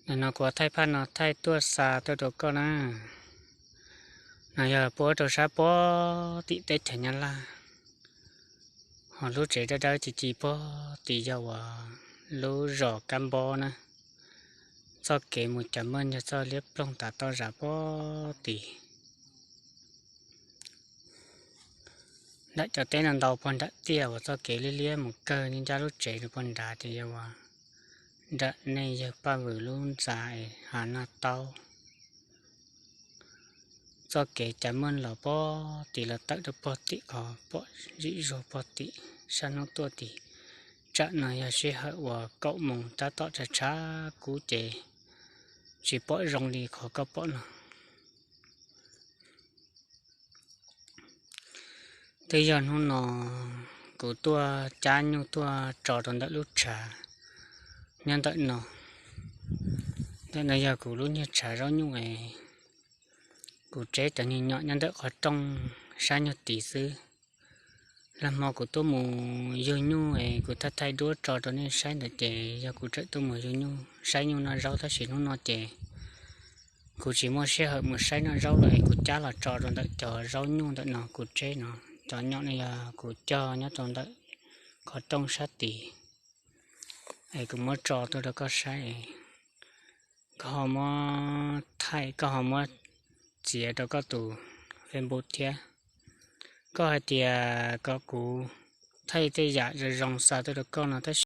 Nim no kuv thaij phaj no thaij tuaj xa tuaj rau koj na. No yog puab rau sab puag tim teb chaws Nyab Laj, ho lub tsev dawb dawb ci ci puag tim yog uas lub zos Kab Npob na. Txoj kev mus Cas Meej yog txoj liab ploog tas toj zam puag tim. Nram cov teb no ntau puag nram tiaj uas txoj kev liab liab mus kawg ncaj lub tsev rau puag nrad ces yog uas nram nej yawg Paj Vwm lub ntxa es hav Naj Taub. Txoj kev Cas Meej los puag tim los tawm rau puag tim qhov pom zim zuag puag tim sab hnub tuaj tim. Tsam no yog sij hawm uas kaum moos tab tom tshav tshav kub ces tsis pom zoo li qhov koj pom no. Twb yog hnub no kuv tuaj cab nyuj tuaj tso rau ntawm lub tshav nyob ntawm no. Ntawm no yog kuv lub nyuag tshav zaub nyuj es kuv tseb cov nyuag nyom nyob ntawm qhov rooj saib nyuag tid xwb. Lawm hmo kuv tuaj mus yug nyuj es kuv thaij thaij duab tso rau nej saib ntawd ces yog kuv tseem tuaj mus yug nyuj saib nyuj noj zaub tab sis hnub no ces kuv tsis muaj sij hawm mus saib noj zaub lawm es kuv cab los tso rau ntawm cov zaub nyuj ntawm no kuv tseb no. Cov nyom no yog kuv cog nyob rau ntawm qhov rooj sab tid es kuv muab tso tuaj rau koj saib. Koj ho muab thaij, koj ho muab txiav rau koj tus Facebook thiab. Koj hais tias kom kuv thaij tej yam zoo zoo xa tuaj rau koj no tab sis